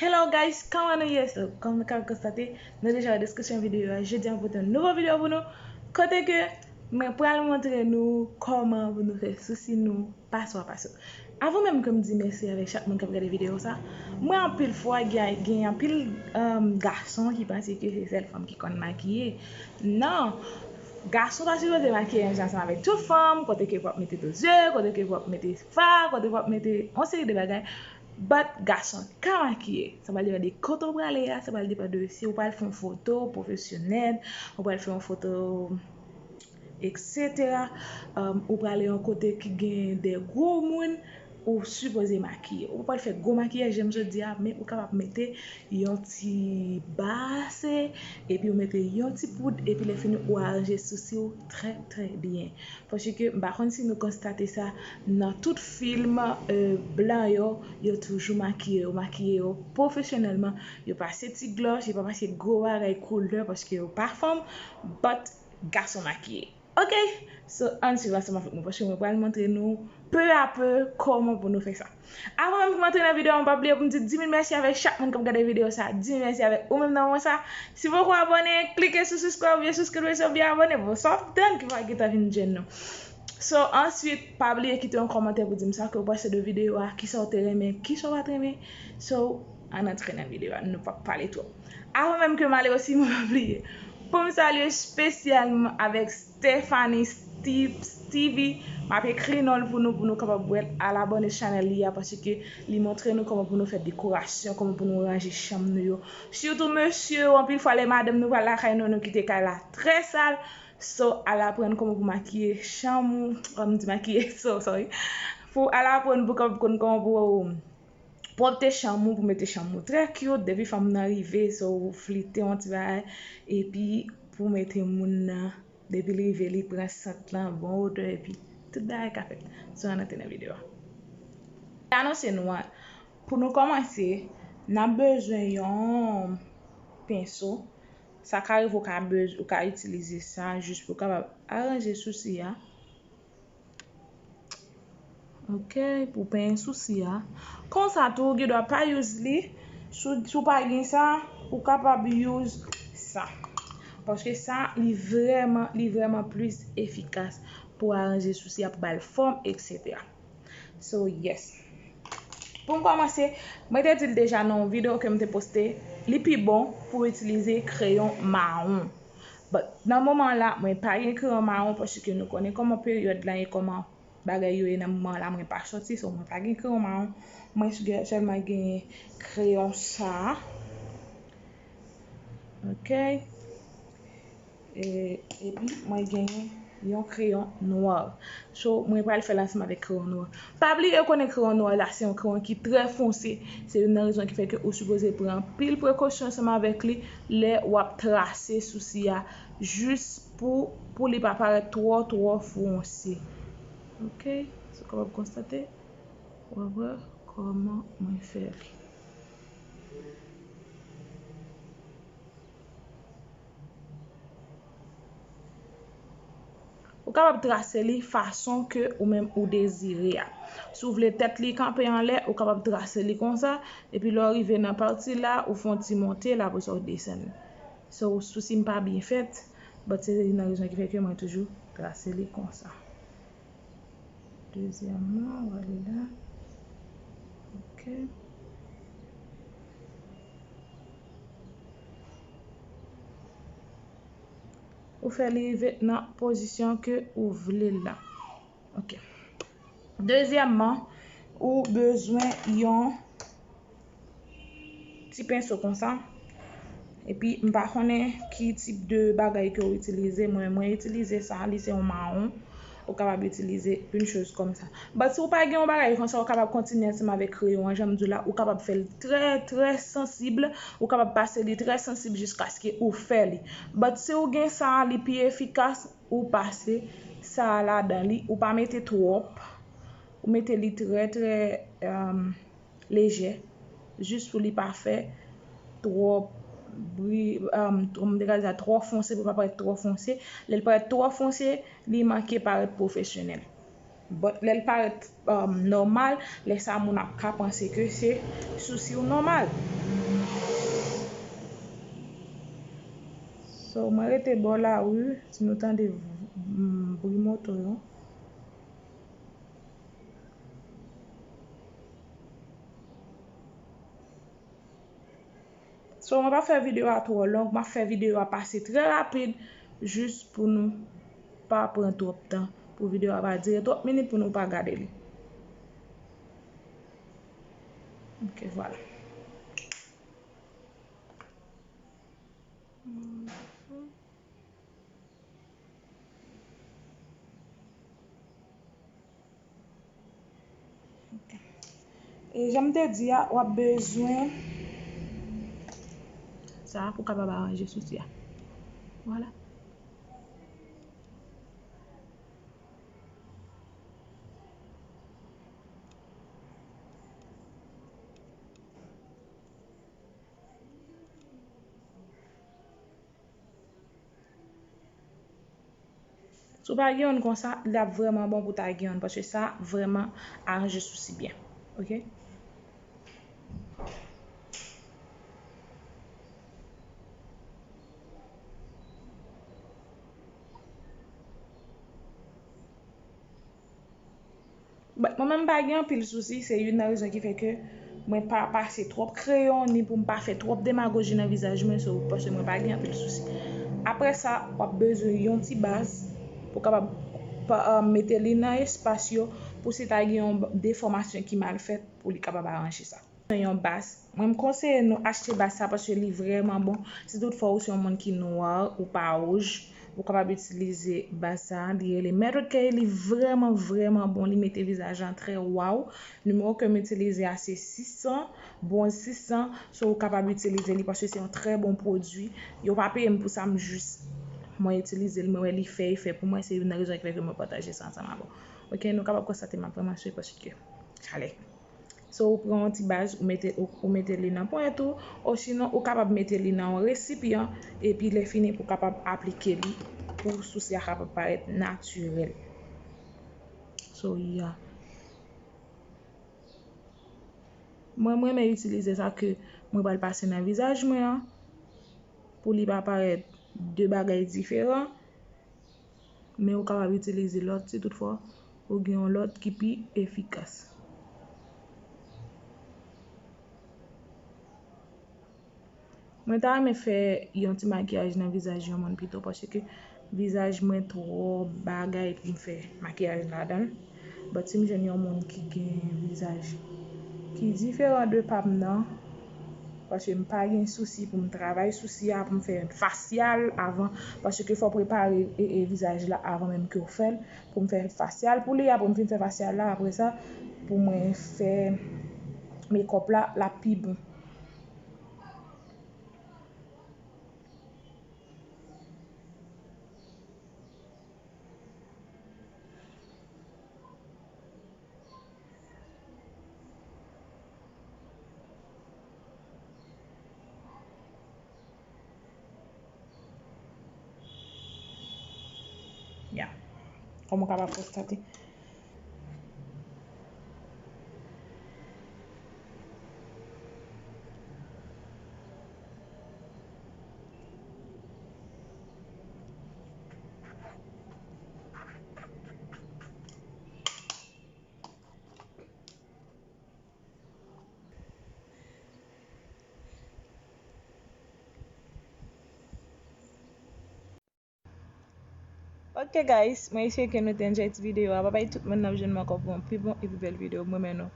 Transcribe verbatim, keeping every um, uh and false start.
Hello guys, kòman nou ye? So, kòm nou ka konstate, nou deja wè deskripsyon videyo a. Jodi a, mwen pote yon nouvo videyo pou nou. Kote ke mwen pral montre nou kòman pou nou fè sousi nou pa swa pa swa. Avan menm ke m di mèsi avèk chak moun k ap gade videyo sa, mwen anpil fwa gen, gen anpil um, gason ki panse ke se sèl fanm ki konn makiye. Non! Gason pa sipoze makiye menm jan ansanm avèk tout fanm, kote ke w ap mete do zye, kote ke w ap mete fard, kote w ap mete yon seri de bagay. But gason ka makiye. Sa pral depann de kote w prale a, sa pral depann de si w pral fè yon foto pwofesyonèl, ou pral fè yon foto, et cetera. Um, ou prale yon kote ki gen de gwo moun, ou sipoze makiye. Ou pa pral fè gwo makiyaj jan m sot di a, men ou kapab mete yon ti base, epi ou mete yon ti poud, epi lè fini ou aranje sousi w trè, trè byen. Paske m pa konn si nou konstate sa, nan tout fim euh, blan yo, yo toujou makiye, yo makiye yo pwofesyonèlman, yo pase ti glòs, yo pa pase gwo bagay koulè paske yo pa fanm, but gason makiye. Ok, so ann swiv ansanm avèk mwen paske mwen pral montre nou peu à peu kòman pou nou fè sa. Avan menm pou m antre nan videyo a, mwen pa bliye pou m di di mil mèsi avèk chak moun k ap gade videyo sa. Di mil mèsi avèk ou menm nan moman sa. Si w poko abòne, klike sou subscribe, oubyen subscribe, oubyen abòne. Bon, sa w ap tann ki pa gentan vin jwenn nou. So, answit, pa bliye kite yon kòmantè pou di m sa ke w panse de videyo a, kisa w te renmen, kisa w pa t renmen. So, ann antre nan videyo a, nou p ap pale twòp. Avan menm ke m ale osi, mwen pa bliye pou m salye espesyalman avèk Stephanie Steve, Stevie, m ap ekri non l pou nou, pou nou kapab wè l, al abòne chanèl li a, paske li montre nou kòman pou nou fè dekorasyon, kòman pou nou ranje chanm nou yo. Sitou mesye yo, anpil fwa lè madanm nou pral lakay nou, nou kite kay la trè sal. So, al aprann kòman pou makiye chanm ou, m di makiye, so, sorry. Pou al aprann pou kapab konn kòman pou pwòpte chanm ou, pou mete chanm ou trè cute, depi fanm nan rive, so ou flite yon ti bagay, epi pou mete moun nan, depi l rive, li pran sant lan, bon odè, epi tout bagay ka fèt. So, ann antre nan videyo a. Anonse nou an, pou nou kòmanse, n ap bezwen yon penso. Sa ka rive ou ka bez, ou ka itilize sa jis pou w kapab aranje sousi a. Ok, pou penyen sousi a. Konsa tou, ou gen dwa pa use li. Si w, si w pa gen sa, ou kapab use sa. Paske sa, li vrèman, li vrèman plis efikas pou aranje sousi a, pou ba l fòm, et cetera. So, yes. Pou m kòmanse, mwen te di l deja nan yon videyo ke m te poste, li pi bon pou w itilize kreyon mawon. But, nan moman la, mwen pa gen kreyon mawon paske nou konnen kòman peryòd la ye, kòman bagay yo ye nan moman la, mwen pa sòti, so mwen pa gen kreyon mawon. Mwen sèlman gen kreyon sa. Ok. E, epi mwen genyen yon kreyon nwa. So, mwen pral fè l ansanm avèk kreyon nwa. Pa bliye, ou konnen kreyon nwa la, se yon kreyon ki trè fonse. Se youn nan rezon ki fè ke ou sipoze pran anpil prekosyon ansanm avèk li lè w ap trase sousi a, jis pou, pou li pa parèt twò, twò fonse. Ok? So, kòm w ap konstate, w ap wè kòman mwen fè li. Ou kapab trase li fason ke ou menm ou dezire a. Si w vle tèt li kanpe anlè, ou kapab trase li konsa, epi lè w rive nan pati la, ou fè yon ti monte l, apre sa w desann li. So, sousi m pa byen fèt, but se youn nan rezon ki fè ke mwen toujou trase li konsa. Dezyèmman, w ale la. Ok. Ou fè li rive nan pozisyon ke ou vle l la. Ok. Dezyèmman, ou bezwen yon ti penso konsa. Epi, m pa konnen ki tip de bagay ke w itilize. Mwen, mwen itilize sa, li se yon mawon. Ou kapab itilize une chose comme ça. But si w pa gen yon bagay konsa, ou kapab kontinye ansanm avèk kreyon an, jan m di w la, ou kapab fè l trè, trè sansib, ou kapab pase li trè sansib jiskaske ou fè li. But si w gen sa, li pi efikas, ou pase sa a ladan li, ou pa mete twòp, ou mete li trè, trè, um, lejè, jis pou li pa fè twòp bri, um, kòman m te ka di sa, twò fonse, pou li pa parèt twò fonse. Lè l parèt twò fonse, li manke parèt pwofesyonèl. But lè l parèt, um, nòmal, lè sa moun ap ka panse ke se sousi w nòmal. So, mwen rete bò lari, si nou tande, mm, bri moto yo. So, mwen pa fè videyo a twò long, m ap fè videyo a pase trè rapid, jis pou nou pa pran twòp tan, pou videyo a pa dire twòp minit pou nou pa gade li. Ok, vwala. Ok. E jan m te di a, w ap bezwen sa pou kapab aranje sousi a. Vwala. Si w pa gen youn konsa, l ap vrèman bon pou w ta gen youn, paske sa vrèman aranje sousi byen. Ok? But mwen menm pa gen anpil sousi, se youn nan rezon ki fè ke mwen pa pase twòp kreyon, ni pou m pa fè twòp demagoji nan vizaj mwen, so, paske mwen pa gen anpil sousi. Apre sa, w ap bezwen yon ti baz pou kapab pa, uh, mete li nan espas yo, pou si ta gen yon defòmasyon ki mal fèt, pou li kapab aranje sa. Yon baz. Mwen, m konseye nou achte baz sa paske li vrèman bon. Si toutfwa ou se yon moun ki nwa, ou pa wouj, ou kapab itilize baz sa. Li rele Metal K, li vrèman, vrèman bon. Li mete vizaj lan trè waw. Nimewo ke m itilize a se sis san, bwonz sis san. So, ou kapab itilize li paske se yon trè bon pwodui. Yo pa peye m pou sa, m jis, mwen itilize l, mwen wè li fè efè pou mwen. Se youn nan rezon ki fè ke mwen pataje sa ansanm avè w. Ok, nou kapab konstate m ap vrèman swe paske chalè. So, ou pran yon ti baz, ou mete, ou, ou mete li nan pwent ou, osinon ou kapab mete li nan yon resipyan, epi lè fini pou kapab aplike li, pou sousi a kapab parèt natirèl. So, yeah. Mwen, mwen renmen itilize sa ke mwen pral pase nan vizaj mwen an, pou li pa parèt de bagay diferan. Men ou kapab itilize lòt si toutfwa ou gen yon lòt ki pi efikas. Mwen ta renmen fè yon ti makiyaj nan vizaj yon moun pito, paske vizaj mwen twò bagay pou m fè makiyaj ladan l. But si m jwenn yon moun ki gen vizaj ki diferan de pa m nan, paske m pa gen sousi pou m travay sousi a, pou m fè fasyal avan, paske fò w prepare, e, e, vizaj la avan menm ke w fè l, pou m fè fasyal pou li a, pou m fin fè fasyal la, apre sa, pou mwen fè mekòp la, l ap pi bon. Ya. Kòm ou kapab konstate. Ok guys, mwen espere ke nou te enjoy ti videyo a. Babay tout moun, n ap jwenn mwen ankò pou yon pi bon e pi bèl videyo. Mwen renmen nou.